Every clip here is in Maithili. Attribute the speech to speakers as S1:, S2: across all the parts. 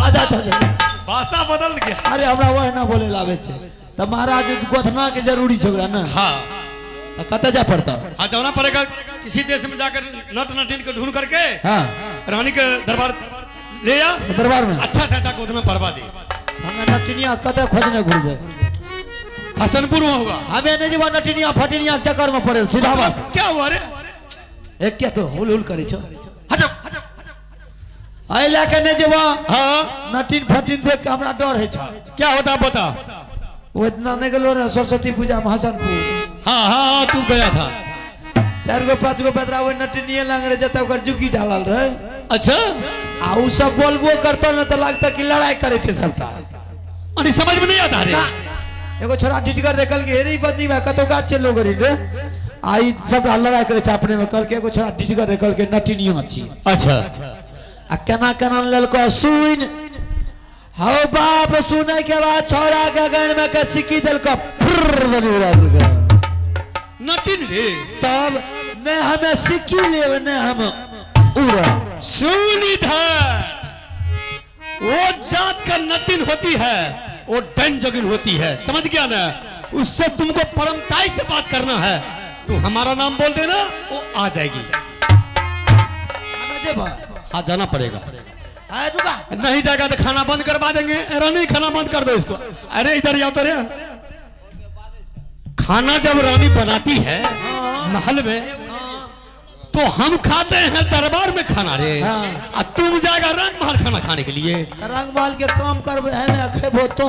S1: अच्छा अच्छा अच्छा।
S2: भाषा बदल गया।
S1: अरे हमरा ओहिना बोले लावे छै तऽ महाराज गोधना के जरूरी छै ओकरा ने।
S2: हाँ।
S1: तऽ कतऽ जाय पड़ता?
S2: हाँ, जाना पड़ेगा किसी देश में जाकर नट नटिन को ढूंढ करके।
S1: हाँ।
S2: रानी के दरबार ले आ।
S1: दरबार में
S2: अच्छा से अच्छा गोदना पड़वा दे।
S1: हमें नटिनिया कतऽ खोजने घुरबै?
S2: हसनपुर में होगा।
S1: हमें नहीं जेबा नटिनिया फटिनिया के चक्कर में पड़े, सीधा बात।
S2: क्या हुआ रे?
S1: एक क्या तो हुल हुल करे छो, हटो। एहि लए के नहीं जेबा।
S2: हाँ।
S1: नटिन फटिन देख के हमरा डर होइ छै।
S2: क्या होता है बता।
S1: ओ इतना नहीं गेलो रे सरस्वती पूजा में हसनपुर।
S2: हाँ हाँ हाँ, तू गया था।
S1: चारि गो पाँच गो बेदरा ओहि नटिनिये लग रहे जतऽ ओकर जुकी ढालल रहे।
S2: अच्छा।
S1: आ उ सब बोलबो करतो ने तऽ लगता कि लड़ाई करे छै सबटा।
S2: अरे समझ में नहीं आता रे।
S1: ना, एगो छोरा डिटगर देखल कि हेरे बदनी में कतौ गाछ छै लोग रे आ ई सबटा लड़ाई करे छै अपने में। कहलकै एगो छोरा डिटगर देखल कि नटिनिया छी।
S2: अच्छा।
S1: आ केना केना लेलको सुन हौ बाप, सुनै के बाद छोरा के गण में के सिक्की देलको, फुर्र बनी उड़ा देलको।
S2: नटिन रे।
S1: तब ने हमें सिक्की लेब ने हम उड़ा।
S2: सुन इधर, वो जात का नटिन होती है, वो डन जोगिन होती है, समझ गया ना? उससे तुमको परमताई से बात करना है तो हमारा नाम बोल देना, वो आ जाएगी।
S1: हमें जेबा?
S2: हाँ, जाना पड़ेगा।
S1: आए रुका।
S2: नहीं जाएगा तो खाना बंद करवा देंगे। रानी खाना बंद कर दो इसको। अरे इधर आओ तो रे। खाना जब रानी बनाती है महल में तो हम खाते हैं दरबार में खाना रे।
S1: हाँ।
S2: और तुम जाएगा रंग महल खाना खाने के लिए।
S1: रंग महल के काम करबे हमें खेबो तो।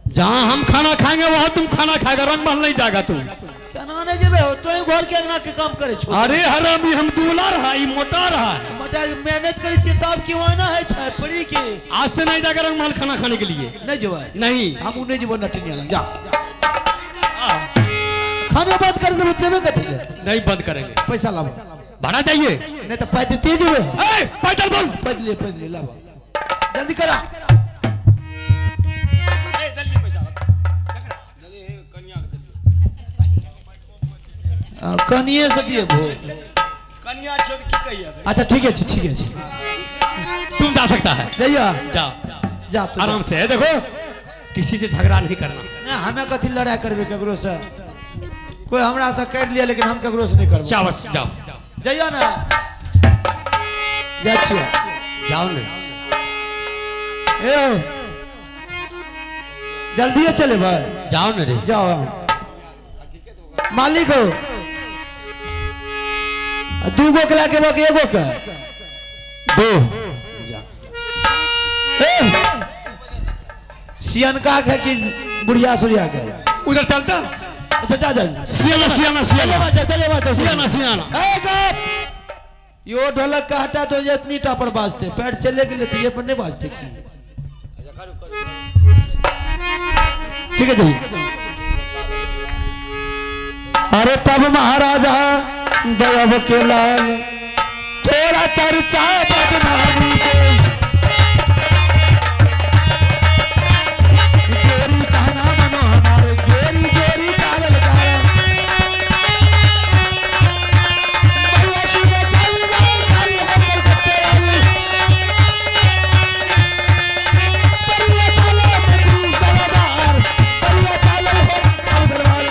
S2: जहाँ हम खाना खाएंगे वहां तुम खाना खाएगा, रंग महल नहीं जाएगा तू।
S1: केना नहीं जेबे हो, तो घर के अंगना के काम करे छो।
S2: अरे हरामी, हम दुबला रहा, ई मोटा रहा है।
S1: मोटा मेहनत करे छियै तब की ओना है छै पड़ी के।
S2: आज से नहीं जाएगा रंग महल खाना खाने के लिए।
S1: नहीं जेबै।
S2: नहीं।
S1: हम नहीं जेबो नटिनिया लग जा। खाने बंद कर देबो जेबे कथी ले?
S2: नहीं बंद करेंगे।
S1: पैसा लाबो।
S2: भाड़ा चाहिए?
S1: नहीं तो पैदल तेज जेबै।
S2: ए, पैदल बोल।
S1: पैदले पैदले लाबो, जल्दी करा। कनिए से दिए भो।
S3: कनिया छो की कहिया?
S1: अच्छा ठीक है, ठीक है।
S2: तुम जा सकता है।
S1: जइया।
S2: जा।
S1: जा तू।
S2: आराम से है, देखो किसी से झगड़ा नहीं करना।
S1: ना हमें कथी लड़ाई करबे केकरो से? कोई हमरा से कर लिया लेकिन हम केकरो से नहीं करबो।
S2: जाओ बस जाओ।
S1: जइया ना, जाइ छियै।
S2: जाओ ना।
S1: ए जल्दी चले भाई।
S2: जाओ ना रे।
S1: जाओ मालिक हो। दूगो के लाके बाकी एगो के
S2: दो।
S1: जा। ए सियनका के कि बुढ़िया सुढ़िया के?
S2: उधर चलता।
S1: अच्छा जा जा।
S2: सियाना सियाना
S1: चले
S2: सियाना।
S1: मास्टर, चले मास्टर।
S2: सियाना सियाना।
S1: ए गप यो ढोलक का हटा तो ये इतनी टापर बाजते पैर चले के लेते ये पर नहीं बाजते की। ठीक है चलिए। अरे तब महाराजा दयाब के लाल थोड़ा चर्चा बदनामी के जोरी कहना मनो हमारे जोरी जोरी कालल काला बउआ सुने काली बाल काली है कलकत्ते वाली परिया चालो मंत्री सरदार परिया चालो हो अब दरबार।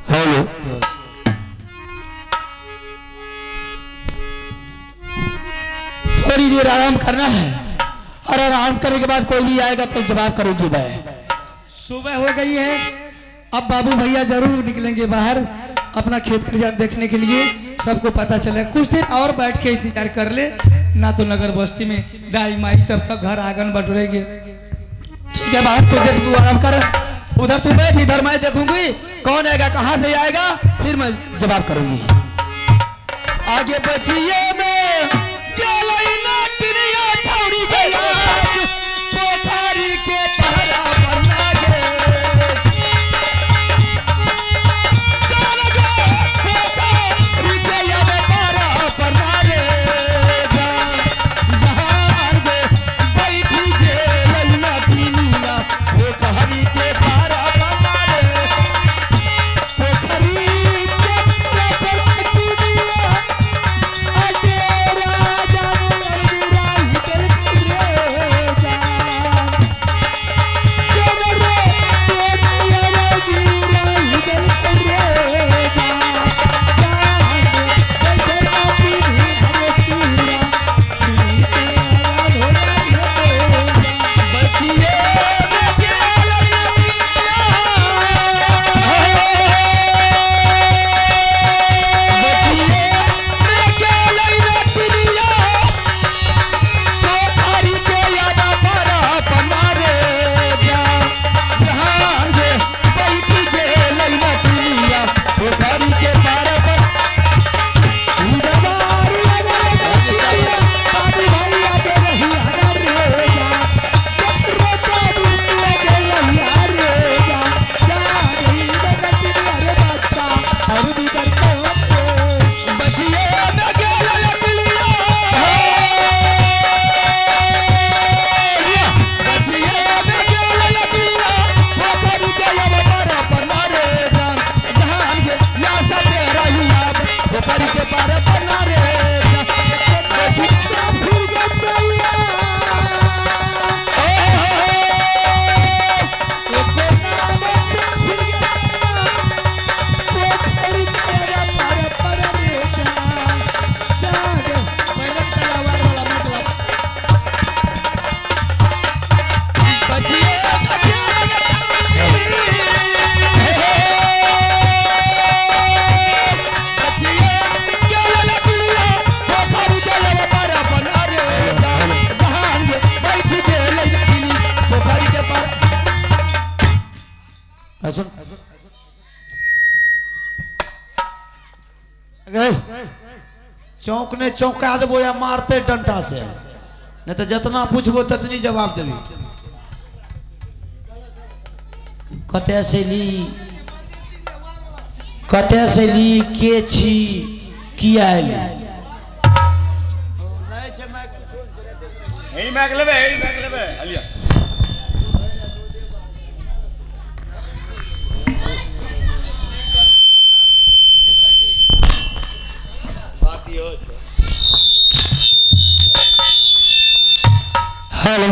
S2: हेलो।
S4: थोड़ी देर आराम करना है और आराम करने के बाद कोई भी आएगा तो जवाब करूंगी मैं।
S5: सुबह हो गई है, अब बाबू भैया जरूर निकलेंगे बाहर अपना खेत खलिहान देखने के लिए। सबको पता चले। कुछ देर और बैठ के इंतजार कर ले ना तो नगर बस्ती में दाई माई तब तक घर आंगन बटोरेंगे।
S4: ठीक है बाहर कुछ देर तू आराम कर, उधर तू बैठ, इधर मैं देखूंगी कौन आएगा कहाँ से आएगा, फिर मैं जवाब करूंगी। आगे बचिए मैं गेलई ना पिनिया छौड़ी गया पोखरी के पहरा बना गे। चल गे पोखरी
S5: जादूगर काम रे।
S4: बचिए में गेल लकड़िया, बचिए में गेल लकड़िया, पोखर के अब पार बना रे जान, धान के या सब रहिया, पोखर के पार बना रे जान।
S5: फिर गैया एको नाम से फिर गैया, पोखर के पार पर रे जान, जान पहले के तलावार वाला मतलब।
S4: बचिए में गेल बचिए गेल लकड़िया, पोखर के अब पार बना रे जान, जहान के बैठ गेल लकड़ी, पोखर के पार।
S1: सुन गए चौक ने चौंका देबो या मारते डंटा से, नहीं तो जितना पूछबो ततनी जवाब देबी। कतऽ से ली, कतऽ से ली, के छी, किया एली?
S3: हे माइक लेबै, हे माइक लेबै हलिया। बात इहो छै।
S4: हेलो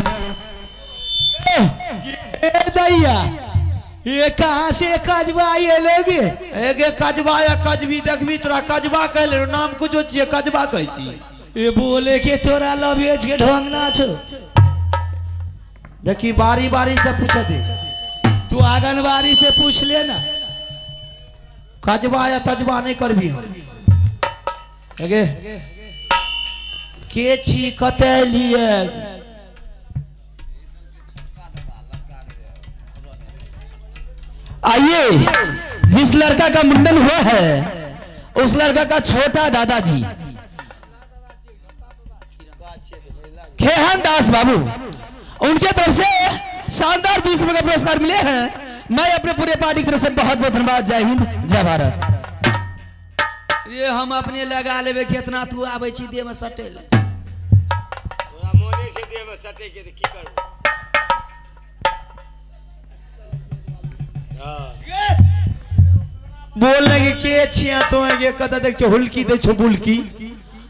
S5: ए दैया, ये कहाँ से कजबा ये लोग?
S1: एगे कजबा या कजबी देखबी तोरा कजबा कह ले, नाम कुछो छियै कजबा कहै छी।
S5: ये बोले के तोरा लवेज के ढंग ना छो।
S1: देखी बारी बारी से पूछ दे।
S5: तू आंगनबाड़ी से पूछ लेना।
S1: कजबा या तजबा नहीं करबी हम। एगे के छी, कतऽ लिए?
S4: आइए, जिस लड़का का मुंडन हुआ है उस लड़का का छोटा दादाजी खेहन दास बाबू, उनके तरफ से शानदार 20 रुपए का पुरस्कार मिले हैं। मैं अपने पूरे पार्टी की तरफ से बहुत बहुत धन्यवाद। जय हिंद, जय भारत।
S5: रे हम अपने लगा लेबे, केतना तू आबै छी देह में सटे ले।
S3: तोरा मोने छै देह मे सटै के तऽ की करबै? हँ।
S1: बोल लगे के छिया तो ये कतऽ देख छौ हुलकी दै छौ बुलकी।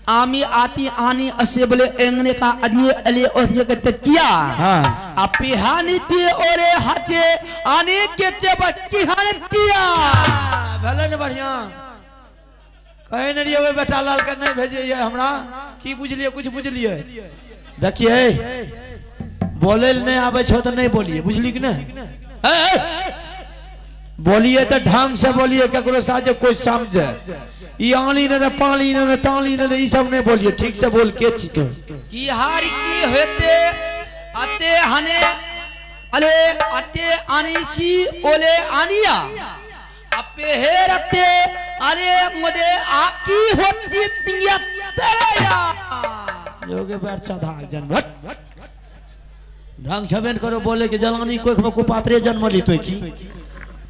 S4: आमी आती आनी असे बोले एंगने का आदमी अले ओहने के तकिया।
S1: हाँ।
S4: आ पिहानी ते ओरे हाचे आनी के ते बक्की हाने तिया।
S1: भेलै ने बढ़िया। कहै ने रहियै ओहि बेटा लाल के नहीं भेजैये हमरा, की बुझलियै? कुछ बुझलियै? देखियै बोलै लए नहि आबै छौ तऽ नहि बोलिए, बुझली कि नहि? ए, ए, बोलिए तऽ ढंग से बोलिए, ककरो साथ जे कोई समझे। ई आनी ने ने पानी ने ने तानी ने ने ई सब नहीं बोलिए, ठीक से बोल। के छी तो?
S4: की हार की होते अते हने अले अते आनी छी ओले आनिया अपे हेरते अरे मोदे आकी होती तिंगिया तेरे।
S1: योगे बैठ चढ़ा जन्म हट। ढंग छबे ने करो बोले के जलानी कोख में कुपात्रे जन्म ली तो की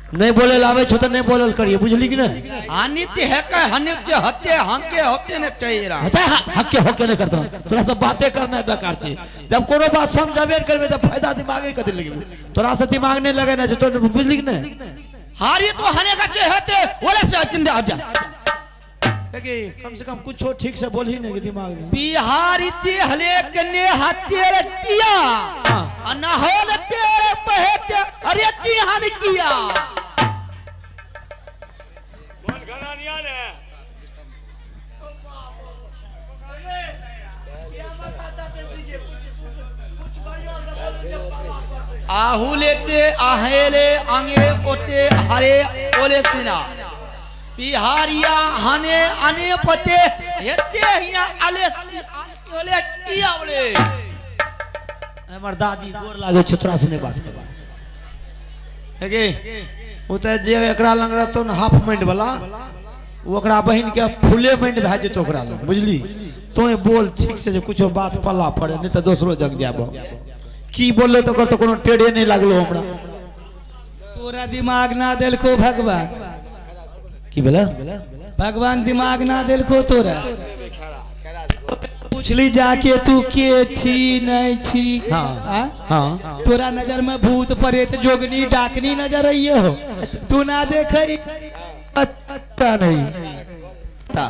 S1: नहीं बोले लावे छो तो नहीं बोलल करिए, बुझली कि नहीं?
S4: अनित्य है के हनित्य हत्य हंके होते ने चाहिए रहा।
S1: अच्छा हक्के होके नहीं करता, तोरा सब बातें करना है बेकार छे। जब कोनो बात समझबे करबे तो फायदा दिमागे कथी लगेबे, तोरा से दिमाग नहीं लगेना छे तो, बुझली कि नहीं?
S4: हारी तो हने का चाहते ओले से अचिंद आ जा।
S1: देखी कम से कम कुछ ठीक से बोल ही नहीं दिमाग में।
S4: बिहारी ते हले कने हाथे रे किया।
S1: हाँ।
S4: अनहोल तेरे पहते अरे की हानि किया।
S3: मोन घना निया ने।
S4: आहू लेते आहेले आंगे ओटे हरे ओले सिना बिहारिया हने अने पते हेते हिया अले ओले किया ओले।
S1: हमर दादी गोर लागे छे, तोरा से नहीं बात करबा। हेगे ओ तऽ जे एकरा लग रहतो ने हाफ माइंड वाला, ओ ओकरा बहिन के फुले माइंड भए जेतो ओकरा लग, बुझली? तोय बोल ठीक से जे कुछो बात पल्ला पड़े, नहीं तऽ दोसरो जग जाब। की बोललो तऽ ओकर तऽ कोनो टेढ़े नहीं लागलो हमरा।
S5: तोरा दिमाग ना देलको भगवान।
S1: की भेलै?
S5: भगवान दिमाग ना देलको तोरा। पूछली जाके तू के छी नहीं छी।
S1: हाँ।
S5: आ?
S1: हाँ।
S5: तोरा नजर में भूत प्रेत जोगनी डाकनी नजर आइए हो, तू ना देखे पता नहीं।
S4: ता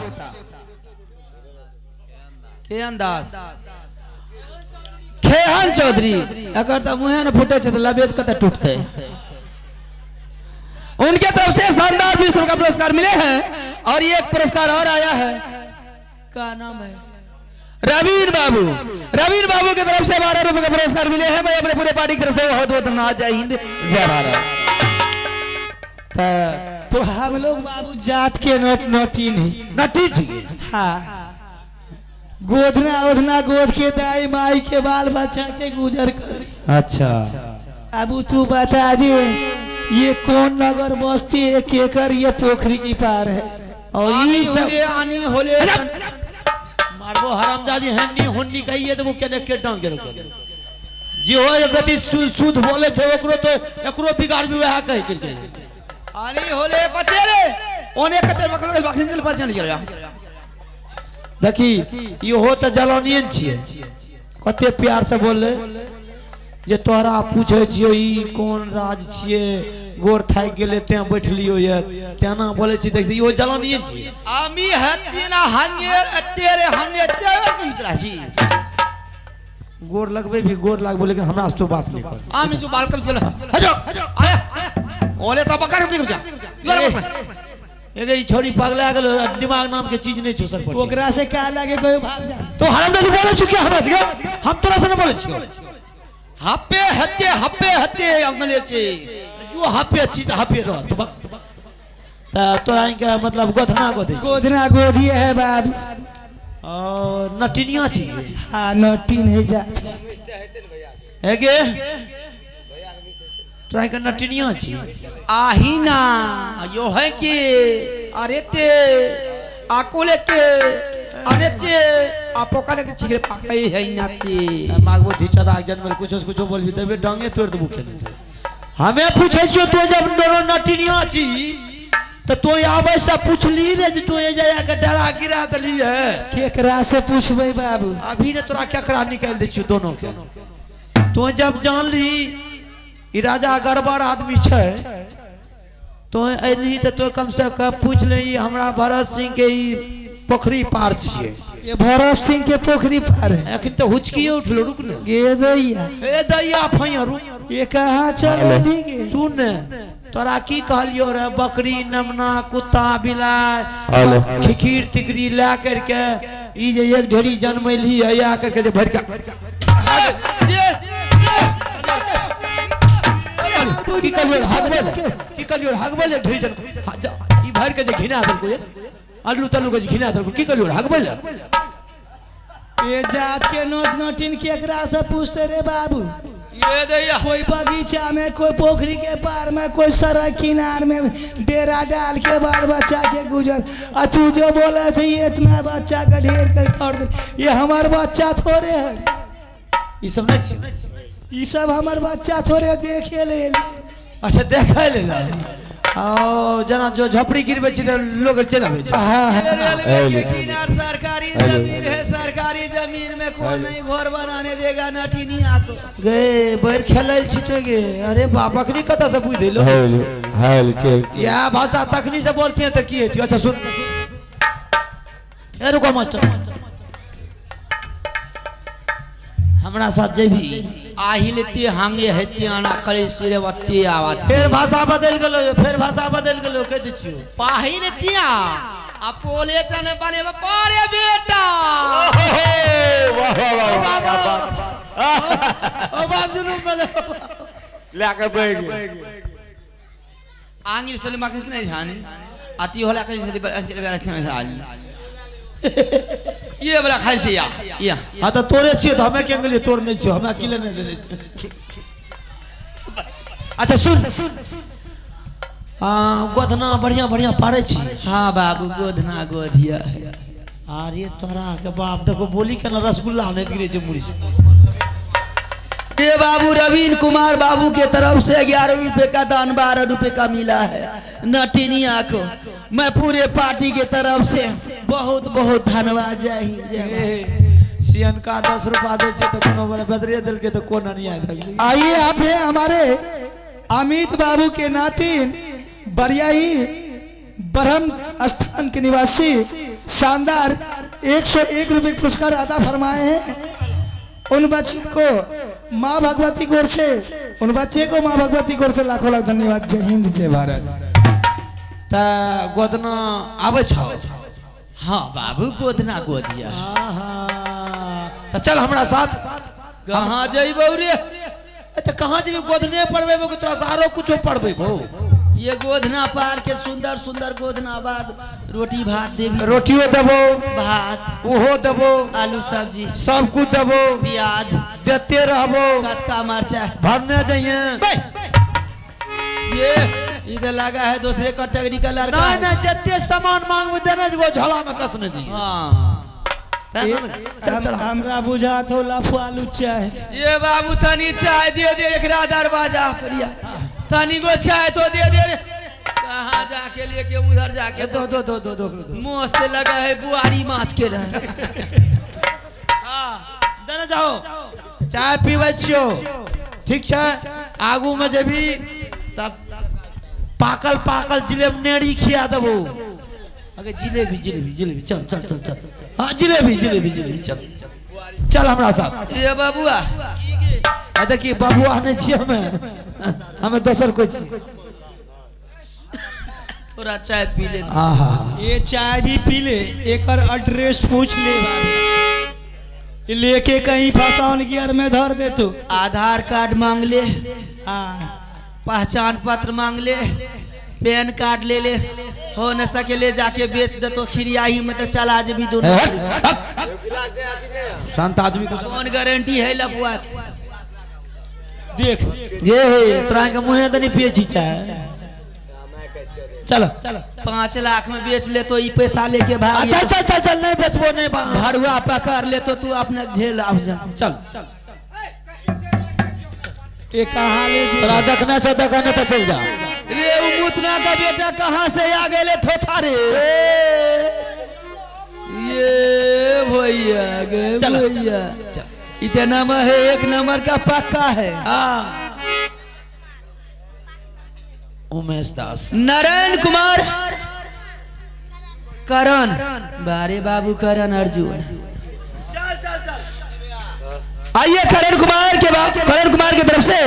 S4: के अंदाज खेहन चौधरी अगर तो मुँहे न फूटे छै तो लबेज कतऽ टूटते। उनके तरफ से शानदार 20 रुपए का पुरस्कार मिले हैं और ये एक पुरस्कार और आया है, का नाम है रवीन बाबू। रवीन बाबू की तरफ से 12 रुपए का पुरस्कार मिले हैं। मैं अपने पूरे पार्टी की तरफ से बहुत बहुत धन्यवाद। जय हिंद, जय भारत।
S5: तो हम लोग बाबू जात के नोट नोटी नहीं
S1: नटी छी।
S5: हाँ, गोदना ओधना गोद के दाई माई के बाल बच्चा के गुजर कर।
S1: अच्छा
S5: बाबू तू बता दे ये कौन नगर बस्ती है, केकर ये पोखरी की पार है?
S1: और ई सब
S4: आनी होले
S1: मारबो हरामजादी हन्नी हुन्नी कहिए देबो केने के डांग जरो केने जे हो एक रति शुद्ध बोले छै ओकरो तो एकरो बिगाड़ भी वएह कहि के।
S4: आनी होले बचे रे ओने कते मकल बाखिन चल पहचान गेल।
S1: देखी इहो तऽ जलानिये ने छियै, कते प्यार से बोलले जे तोहरा पूछै छियौ ई कोन राज छियै, गोर थाकि गेलै तें बैठलियौ ये तेना बोलै छी। देख इहो जलानिये ने छियै।
S4: आमी हतीना हंगेर तेरे हमने तेरे मित्रा छी।
S1: गोर लगबै भी गोर लागबो लेकिन हमरा से तो बात नहीं कर।
S4: आमी सु बालकम चल
S1: हजो
S4: अरे ओले तो पकड़ निकल जा your पकड़।
S1: एगे ई छोरी पगला गेलो, दिमाग नाम के चीज नहीं छौ सर पर।
S5: ओकरा से क्या लगे कोई भाग जा।
S1: तो हरामजादी बोलै छु क्या हमरा से? हम तोरा से नहीं बोलै छियौ।
S4: हप्पे हत्ते हप्पे हत्ते अंगले छे
S1: जो हप्पे छी त हप्पे रह तो त तोरा के मतलब गोधना गोदै छी।
S5: गोदना गोदी है बाबू।
S1: और नटिनिया छी।
S5: हाँ नटीन है जात।
S1: हेगे तोरा के नटिनिया छी।
S4: आहिना यो है के अरे ते आकोले के अरे चे अपोकले के छिगरे पाकई है नाते।
S1: मागबो धिचदा जन्मल कुछो से कुछो बोलबी तबे डांगे तोड़ देबो खेले। हमें पूछै छियो तो जब दोनों नटिनिया छी तो तो आबै से पूछली रे जे तू ए जाया के डरा गिरा देली है।
S5: केकरा से पूछबै बाबू?
S1: अभी ने तोरा केकरा निकालि दै छियो दोनों के। तो जब जान ली ई राजा गड़बड़ आदमी छै तो अयली तो तो कम से कम पूछ ले हमरा भरत सिंह के ई पोखरी पार छियै।
S5: ये भरत सिंह के पोखरी पार है।
S1: अखन तो हुचकिए उठलो, रुक ने।
S5: गे दैया
S1: ए दैया फैया रुक,
S5: ये कहाँ चल गे?
S1: सुन ने तोरा की कहलियो रे, बकरी नमना कुत्ता बिलाय खिखीर तिकरी ला करके ई जे एक ढेरी जनमैली है या करके जे भरि के की कहलियो हगबे की कहलियो हगबे ले ढेरी जन ई भरि के जे घिना देलको ये आलू तल्लू के जे घिना देलको की कहलियो हगबे ले।
S5: ये जात के नोट नोटिन केकरा से पूछते रे बाबू?
S4: ये दैया
S5: कोई बगीचा में, कोई पोखरी के पार में, कोई सड़क किनार में डेरा डाल के बाल बच्चा के गुजर। आ तू जो बोले थे ये इतना बच्चा का ढेर कर कर दे, ये हमार बच्चा थोड़े है।
S1: ई सब नहीं छियै,
S5: ये सब हमार बच्चा थोड़े देखे ले।
S1: अच्छा देखे ले ओ जना जो झोपड़ी गिरबै छी तऽ लोग चलि आबै छै।
S5: हाँ हाँ।
S4: रेलवे के किनार सरकारी जमीन है, सरकारी जमीन में कौन नहीं घर बनाने देगा नटिनिया को।
S1: गे बैर खेलै छी तो गे, अरे बाप अखनी कतऽ से बुझि देलो यह भाषा तखनी से बोलती है तो की हेतै। अच्छा सुन ए रुको मास्टर, हमरा साथ जेबी
S4: आही लेते हांगे हेते आना करे सिरे बत्ती आवाज।
S1: फेर भाषा बदलि गेलो, फेर भाषा बदलि गेलो कहि दै छियौ।
S4: पाही लेतिया आ पोले चने बने पारे बेटा।
S3: वाह वाह वाह
S1: ओ बाप जुलूम बदल
S3: ला के बैठ गेल।
S4: आंगिर सोले माखन नहीं जाने आती होला कहीं से अंचल ये बड़ा खाई से या या।
S1: हाँ तो तोरे छियै तो हमें के गेलियै, तोर नहीं छियौ, हमरा अकेले नहीं देने छियै। अच्छा सुन गोधना बढ़िया बढ़िया पारै छी।
S4: हाँ बाबू गोधना गोधिया है।
S1: अरे तोरा के बाप देखो बोली केना रसगुल्ला नहीं गिरे छै मुड़ी से।
S4: ये बाबू रवीन कुमार बाबू के तरफ से 11 रुपए का दान 12 रुपए का मिला है नटिनिया को। मैं पूरे पार्टी के तरफ से बहुत बहुत धन्यवाद। जय हिंद, जय भारत।
S1: सियनका 10 रुपा दै छै तऽ कोनो बड़े बदरिए देलकै तऽ कोन अन्याय भए गेलै।
S5: आइए आप हैं हमारे अमित बाबू के नातिन बरियाही ब्रह्म स्थान के निवासी, शानदार 101 रुपए पुरस्कार अदा फरमाए हैं। उन बच्चे को माँ भगवती की ओर से, उन बच्चे को माँ भगवती की ओर से लाखों लाख धन्यवाद। जय हिंद, जय भारत।
S1: तऽ गोदना आबै छौ?
S4: हाँ बाबू, गोदना गोदिया।
S1: आहा, तऽ चल हमरा साथ।
S4: कहाँ जइबौ रे?
S1: ए, तऽ कहाँ जेबी? गोदने पढ़बेबो कि तोरा से आरो कुछो पढ़बेबो?
S4: ये गोधना पार के सुंदर सुंदर गोधना बाद रोटी भात देवी।
S1: रोटियो देबो।
S4: भात।
S1: ओहो देबो।
S4: आलू सब्जी।
S1: सब कुछ देबो।
S4: प्याज।
S1: देते रहबो।
S4: कचका मरचा।
S1: भरने जइहे।
S4: ये इधर लगा है दूसरे कैटेगरी का लड़का।
S1: नहीं नहीं, जते सामान मांगबो देने जेबो, झोला में कसने जइहे।
S4: हाँ।
S1: चल चल।
S5: हमरा बुझात हो लफुआ लुच्चा है।
S4: ये बाबू तनी चाय दे दे, एकरा दरवाजा पर या तनी गो चाय तो दे दे रे। कहाँ जाके लेके उधर जाके
S1: दो दो दो दो दो दो।
S4: मस्त लगा है बुआरी माछ के रहे।
S1: हाँ, देने जाओ, चाय पीबै छियो। ठीक छै, आगू में जेबी तब पाकल पाकल जिलेबी नेड़ी खिया देबो। अगे जिलेबी जिलेबी जिलेबी, चल चल चल चल। हाँ, जिलेबी जिलेबी जिलेबी, चल चल हमरा साथ।
S4: ये बाबुआ।
S1: आ देखिए, बबुआ नहीं छियै हमे, हमे दोसर कोई छी।
S4: थोड़ा चाय पी ले।
S1: आहा।
S5: ये चाय भी पी ले, एकर एड्रेस पूछ ले बाबू, लेके कहीं फसाउन गियर में धर दे तू।
S4: आधार कार्ड मांग ले।
S5: हाँ।
S4: पहचान पत्र मांग ले, पैन कार्ड ले ले, हो न सके ले जाके बेच दे तो खिरियाही में तो चला जेबी दोनों।
S1: शांत आदमी को।
S4: कौन गारंटी है लपुआ के?
S5: देख।
S1: ये हे, तोरा के मुँहे तऽ नहीं पिए छी चाय। चलो।
S4: 5 लाख में बेच ले तो ये पैसा लेके भाग।
S1: चल चल चल चल, नहीं बेचबो नहीं
S4: भरुआ पकड़ ले तो तू अपना झेल अब जा।
S1: चल।
S5: ये कहाँ ले जे?
S1: तोरा देखना छौ देखना तो चल जा।
S4: रे उ मुतना का बेटा कहाँ से आ गए थोथा रे? ये भैया गे।
S1: चलो।
S4: भैया इतना में है, एक नंबर का पक्का है।
S1: हाँ, उमेश दास।
S4: नारायण कुमार करण बारे बाबू करण अर्जुन। आइए करण कुमार के करण कुमार की तरफ से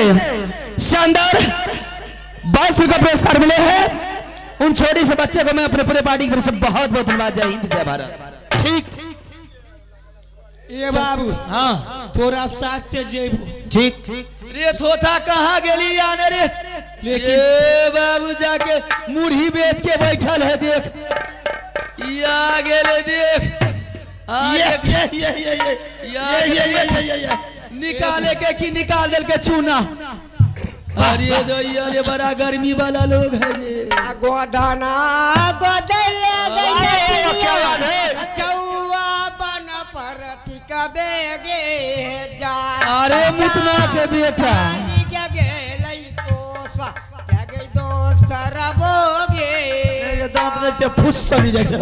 S4: शानदार 22 रुपये का पुरस्कार मिले हैं। उन छोटे से बच्चे को मैं अपने पूरे पार्टी की तरफ से बहुत बहुत धन्यवाद। जय हिंद, जय भारत।
S1: ठीक।
S5: ये बाबू।
S1: हाँ।
S5: तोरा साथ ते जेबो।
S1: ठीक।
S4: रे थोथा कहाँ गेली आने रे?
S5: लेकिन-
S4: ये बाबू जाके मुरही बेच के बैठल है, देख या गेले देख आ
S1: ये
S4: देख,
S1: ये ये ये ये
S4: या
S1: ये ये ये ये ये ये
S4: निकाले के की निकाल दल के चूना। अरे दैया रे, बड़ा गर्मी वाला लोग है ये।
S3: गोधना गोदल।
S1: क्या बात है?
S3: चौआ बन परति कबे जा।
S4: अरे मुतना के बेटा।
S3: दोसर बोगे।
S1: ये दांत नहीं छै, फुस चली जाइ छै।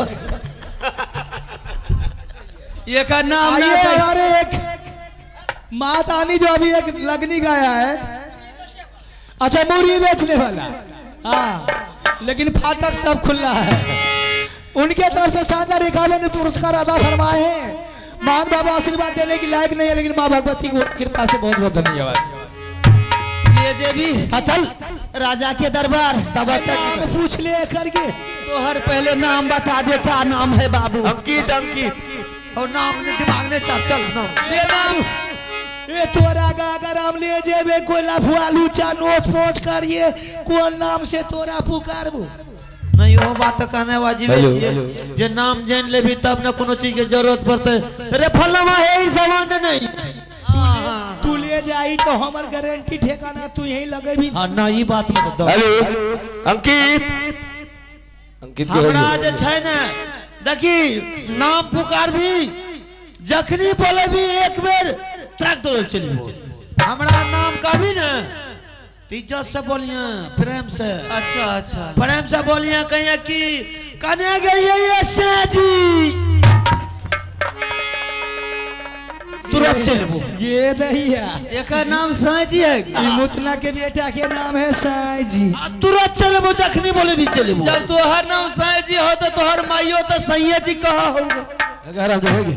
S4: ये का नाम ना
S5: आइए
S4: कह-
S5: हमारे एक मातानी जो अभी एक लगनी गाया है, अच्छा मुरी बेचने वाला, हाँ, लेकिन फाटक सब खुला है, उनके तरफ से शानदार 51 पुरस्कार अदा फरमाए हैं। महान बाबा आशीर्वाद देने की लायक नहीं है, लेकिन माँ भगवती की कृपा से बहुत बहुत धन्यवाद।
S4: ले जेबी?
S1: हाँ, चल।
S4: राजा के दरबार।
S1: तब
S5: नाम पूछ ले करके।
S4: तोहर पहले नाम बता दे, क्या नाम है बाबू?
S1: अंकित, अंकित। और नाम ने दिमाग ने चल चल नाम।
S4: दे नाम।
S5: ए तोरा का अगर हम ले जेबे कोई लफुआ लूचा नोच पोच करिए, कौन नाम से तोरा पुकारबू?
S1: नहीं, वो बात तो कहने वाजिब छियै जे नाम जान लेबी तब न कोनो चीज के जरूरत पड़तै। रे फलना है ई सामान नहीं।
S4: हाँ, हाँ।
S5: तू ले जाई तो हमर गारंटी ठेकाना, तू यही लगेबी।
S1: हाँ ना, ई बात मत दो।
S3: हेलो अंकित, अंकित।
S1: हमरा जे छै ने, देखी, नाम पुकारबी जखनी बोलेबी एक बेर ट्रक दौड़ चली। हमरा नाम कहबी ने तो इज्जत से बोलिए, प्रेम से।
S4: अच्छा अच्छा।
S1: प्रेम से बोलिए, कहिए कि कने गेलियै ये साजी तुरंत चलबो।
S5: ये दहिया
S4: एकर नाम साईं है।
S5: ई मुतना के बेटा के नाम है साईं जी।
S1: आ तुरंत चलबो, जखनी बोले भी चलबो।
S4: जब तोहर नाम साईं जी हो तो तोहर माइयो तो सैये जी कहा होगा।
S1: अगर हम होगे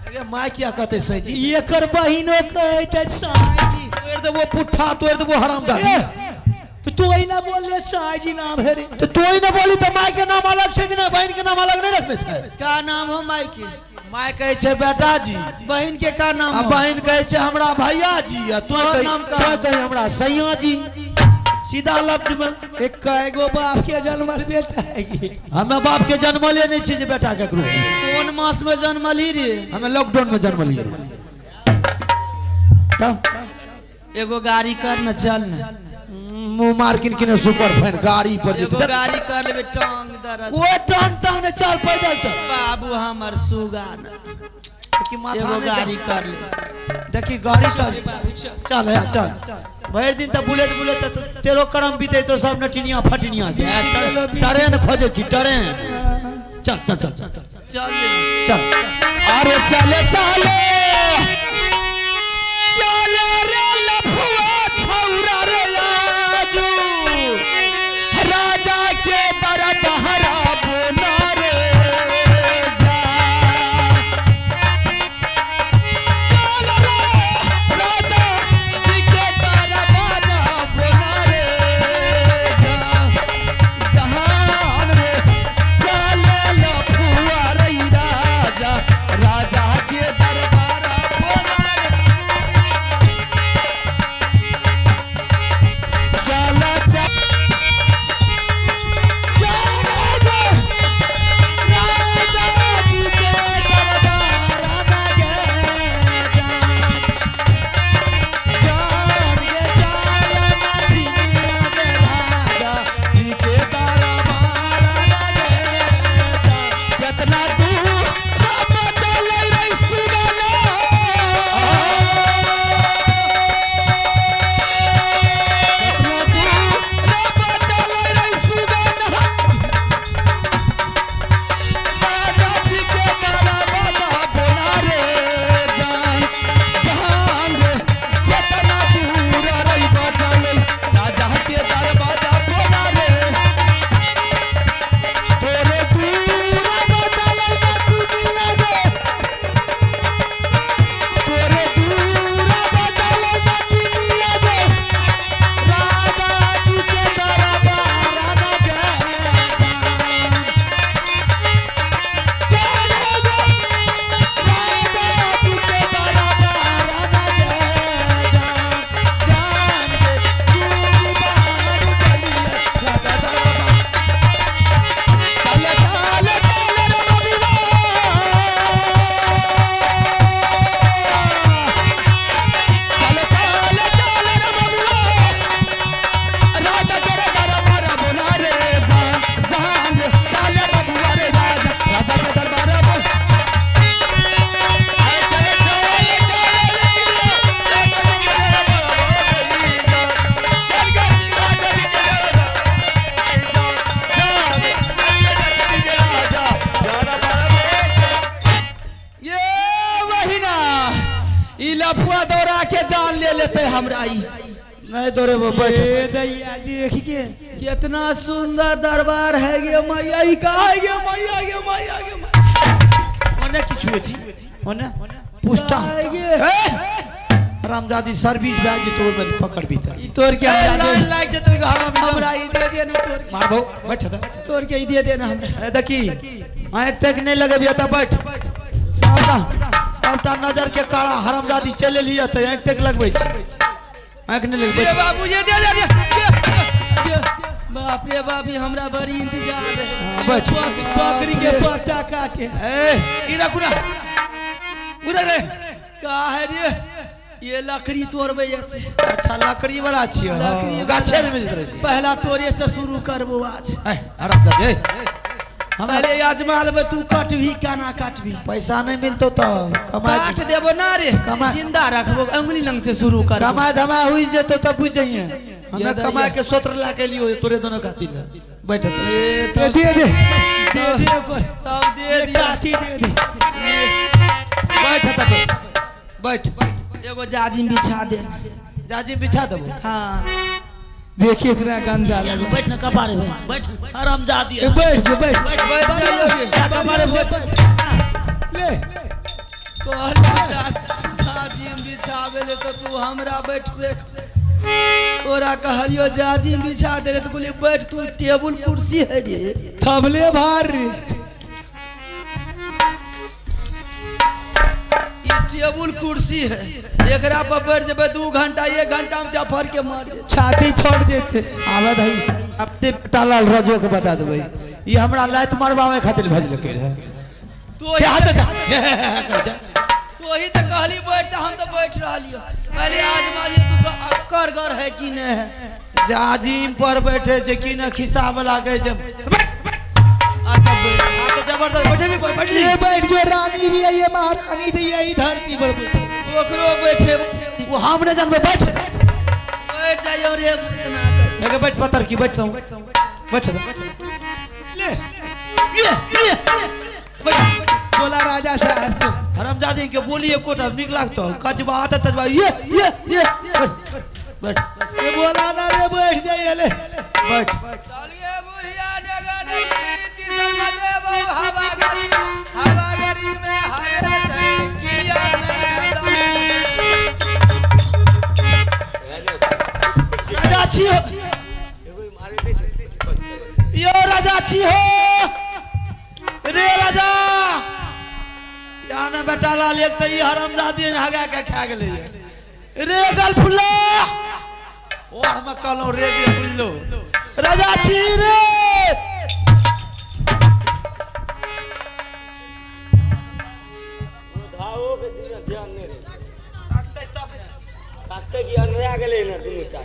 S1: अगे माय किया कहते साईं जी?
S5: एकर बहिनो कहते साईं जी।
S1: तोड़ देबो पुट्ठा, तोड़ देबो हरामजादी।
S5: तो तू ना बोल ले साईं जी नाम है रे।
S1: तो तू ही ना बोली तो my के नाम अलग छै कि नहीं? बहन के नाम अलग नहीं रखने छै?
S4: का नाम हो माई के?
S1: My कहै छै बेटा जी।
S4: बहन के का नाम
S1: आ
S4: हो?
S1: बहन कहै छै हमरा भैया जी, आ तू
S4: तोहर
S1: कही
S4: नाम का?
S1: तू कही हमरा सैया जी। सीधा लफ्ज में।
S5: एक कएगो बाप के जन्मल बेटा है की?
S1: हमे बाप के जन्मले नहीं छी जे बेटा केकरो।
S4: कोन मास में जन्मली रे?
S1: हमे लॉकडाउन में जन्मलिए रे। तब
S4: एगो गाड़ी कर न चल न।
S1: मुंह मार किन किन सुपर फाइन गाड़ी पर
S4: एगो
S1: जेतै।
S4: गाड़ी कर लेबे, टांग दर्द।
S1: कोई टांग टांग नहीं, चल पैदल चल।
S4: बाबू हमर सुगा न।
S1: देखी माथा
S4: एगो
S1: नहीं
S4: गाड़ी
S1: चल।
S4: कर ले।
S1: देखी गाड़ी कर चल है चल। भरि दिन तऽ बुलेट बुलेट तऽ तेरो करम बीते तो सब नटिनिया फटिनिया के। ट्रेन खोजे छी ट्रेन। चल चल चल चल
S4: चल जेबे।
S1: चल।
S4: अरे चले चले चले रे लफुआ छौरा रे आजू राजा के दरबारा बोना रे जा। चल रे राजा जी के दरबारा बोना रे जा। जहान रे चले लफुआ रे राजा राजा के दरबारा बोना रे। चल चल
S1: राजा जी के दरबार न गे जान। जान गे चाल नटिनिया गे राजा जी के दरबार न गे जान।
S4: कितना दूर रब चले रे सुगना। कितना दूर रब चले रे सुगना। राजा जी के दरबार बोला रे जान। जान रे कितना दूर रब चले राजा के दरबार बोला रे। तोरे दूर बचलै ना दुनिया गे। तोरे दूर बचलै ना दुनिया गे।
S1: राजा जी के दरबार न गे जान।
S4: चल गे
S1: राजा जी के दरबार न गे जान। जान गे दूरी बाहर चलिए राजा दरबार।
S4: चल चल चल रे बबुआ। चल चल चल रे बबुआ। राजा तेरे दरबार बोला रे जान। जान रे चल बबुआ रे राजा राजा के दरबार बोल। ये वही ना ई लफुआ दौड़ा के जान ले लेते हमरा ई।
S1: नहीं दौड़े वो बैठ।
S5: ये दैया देख के
S4: कितना सुंदर दरबार है गे मैया, ई का है गे मैया, गे मैया, गे मैया।
S1: ओने किछु अछि ओने पुष्टा।
S4: है गे।
S1: ए रामजादी सर्विस भए जेतौ ओहिमे पकड़ बीता।
S4: ई तोड़ के हमरा दे।
S1: लाइन लागि जेतौ ओहिके हरामी।
S4: हमरा ई दे दे ना तोड़ के।
S1: मार भौ बैठ त।
S4: तोड़ के ई दे दे ना हमरा।
S1: ए देखी आँख तक नहीं लगेबिय तऽ बैठ। सबटा सबटा नजर के काला हरामजादी चलि एलियै तऽ आँखि तक लगबै छी। आँखि नहीं लगबै
S4: ये
S1: छी।
S4: बाबू ये दे दे दे, दे। बाप रे बाप, ई हमरा बड़ी इंतजार है।
S1: हाँ, बैठ।
S5: बकरी के पत्ता काटे।
S1: ए ई रखू ना उधर रे।
S4: का है रे ये लकड़ी तोड़बै ऐसे।
S1: अच्छा लकड़ी वाला छियै।
S4: लकड़ी वाला।
S1: गाछे में मिलैत रहै छै।
S4: पहला तोड़े से शुरू करबो आज।
S1: ए हरामजादी ए हमरा
S4: पहले आजमा लेबै तू कटबी केना कटबी।
S1: पैसा नहीं मिलतो तो कमाए
S4: काट देबो ना रे,
S1: कमा-
S4: जिंदा रखबो अंगुली लंग से शुरू कर।
S1: कमाए धमाए हुई जेतो तब बुझ जाइए। हमें
S4: ये
S1: कमाए
S4: दैया।
S1: के 17 लाख लियो तोरे दोनों खातिर। बैठ
S4: ए,
S5: दे
S4: तब
S5: दे दे दे दे ओकर।
S4: तब दे दिया।
S5: काथी दे दे।
S1: बैठ त बैठ बैठ।
S4: एगो जाजिम बिछा देना।
S1: जाजिम बिछा देबो।
S4: हाँ।
S5: देखिए इतना गंदा लगा।
S1: बैठ न कपारे पे बैठ, हरामजादी।
S5: ए, बैठ जो बैठ।
S1: बैठ
S4: बैठ जाइए।
S1: क्या कपारे पे बैठ।
S5: ले।
S4: कहलियो जाजिम बिछावे ले तो तू हमरा बैठबे। तोरा कहलियो जाजिम बिछा दे ले तो बोले बैठ तू, टेबुल कुर्सी है रे।
S5: थमले भार रे।
S4: ये टेबुल कुर्सी है, एकरा पर बैठ जेबै 2 घंटा 1 घंटा में जफर के मर जेतै।
S5: छाती फट जेते।
S1: आवे दही अपने बेटा लाल रजो के बता देबै, ई हमरा लात मरबावे खातिर भेजलकै रहे।
S4: तो
S1: क्या से जा हे हे हे कर जा।
S4: तो ही तो कहली बैठ, तो हम तो बैठ रहलियो। पहले आजमा लियो तू तो अक्कर गर है कि नहीं है।
S1: जाजिम पर बैठे छै कि न खिस्सा वाला कहै छै।
S4: अच्छा बैठ।
S1: आ तो जबरदस्त बैठे भी बैठ ली।
S5: ये बैठ जो रानी भी है, ये महारानी भी यही धरती पर बैठे।
S4: ओकरो बैठे।
S1: वो हम नहीं जानबे, बैठ।
S4: बैठ जाइयो रे इतना कर।
S1: एक बैठ पत्थर की बैठ तू, बैठ
S5: ले
S1: ये ये बैठ।
S5: बोला राजा साहब को।
S1: हरामजादी के बोली एकोटा नीक लागतो, कचबा आता तजबा ये ये ये बैठ बैठ।
S5: ये बोला ना रे बैठ जाइए ले।
S1: बैठ।
S4: चलिए बुढ़िया डेगा डेगी टीसन में देबो हवा गरी, हवा गरी में हवे न छै क्लियर न दम।
S1: राजा छी हो।
S3: एगो मारे नहीं छै बस।
S1: यो राजा छी हो रे राजा। या ना बेटा लाल एक तो ई हरामजादी हगा के खा गेलै रे गलफुल्ला। और हम कहलौं रे बे बुझलो राजा छी रे।
S3: धाओ के दिन ध्यान नहीं रहे। ताकते कि अनरा गेलै ने दुनू टा।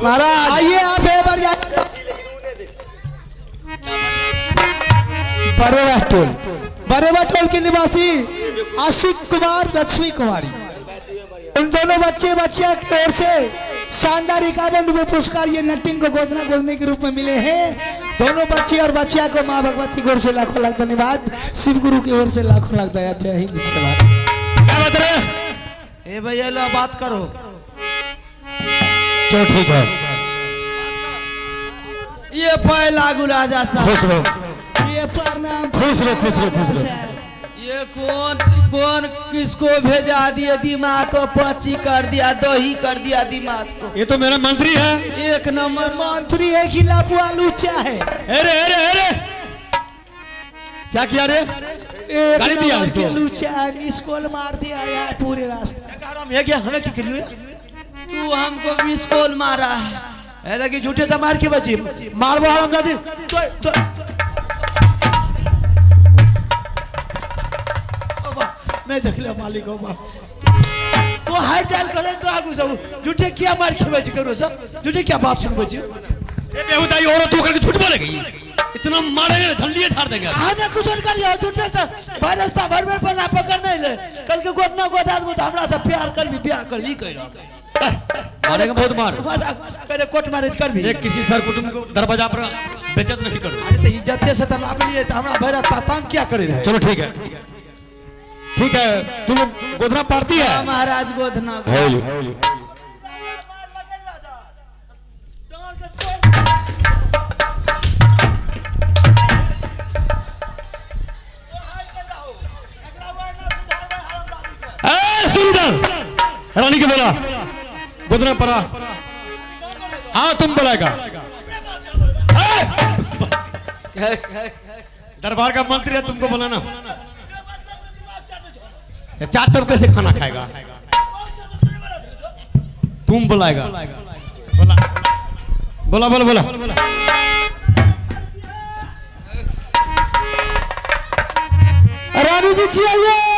S1: महाराज
S5: आइए आप एक बार जाइए। बरेवा टोल, बरेवा टोल के निवासी आशिक कुमार लक्ष्मी कुमारी, उन दोनों बच्चे बच्चियां की ओर से शानदार 51 रुपए पुरस्कार ये नटिन को गोदना गोदने के रूप में मिले हैं। दोनों बच्चे और बच्चिया को माँ भगवती की ओर से लाखों लाख धन्यवाद, शिव गुरु की ओर से लाखों लाख दया। जय हिंद जय भारत।
S2: क्या बात रे?
S1: ए भैया लो बात करो।
S2: चलो ठीक है।
S4: ये पहला राजा साहब।
S2: खुश रहो
S5: ये प्रणाम।
S2: खुश रहो खुश रहो खुश रहो।
S4: ये कौन कौन किसको भेजा दिए, दिमाग को पची कर दिया, दही कर दिया दिमाग को।
S2: ये तो मेरा मंत्री है।
S4: एक नंबर
S5: मंत्री है कि लापू लुच्चा है।
S2: अरे अरे अरे क्या किया रे?
S5: एक
S2: गाली दिया
S5: नंबर
S2: इसको।
S5: के लुच्चा है, मिस कॉल मार दिया यार पूरे रास्ते।
S1: हराम है क्या हमें की करियो?
S4: तू हमको मिस कॉल मारा है।
S1: ए लगी झूठे से मार के बची मारबो हरामजादी तो नहीं देख ले मालिक हो तो हट जाल करे तो आगू सब झूठे क्या मार खेबै छी करो सब झूठे क्या बात सुनबै छी।
S2: ए बेहुदाई औरत होकर के झूठ बोलेगी, इतना मारेंगे धल्लिए झाड़ देंगे।
S1: हमें कुछ कर लिया झूठे से भर रास्ता भर भर पर ना पकड़ नहीं ले, कल के गोदना गोदा तो हमरा से प्यार कर भी ब्याह कर भी कह रहा।
S2: मारेंगे बहुत मार
S1: करे कोर्ट मैरिज कर भी।
S2: एक किसी सर कुटुंब को दरवाजा पर बेइज्जत नहीं करो।
S1: अरे तो इज्जत से तो लाभ लिए तो हमरा भर रास्ता तंग क्या करे रहे।
S2: चलो ठीक है ठीक है। तुम गोदना पारती है
S4: महाराज? गोदना
S2: सुंदर रानी के बोला गोदना परा। हाँ तुम बोलेगा। दरबार का मंत्री है, तुमको बोलाना। चार तब कैसे खाना खाएगा? तुम बुलाएगा। बोला बोला बोला बोला।
S5: रानी जी चाहिए।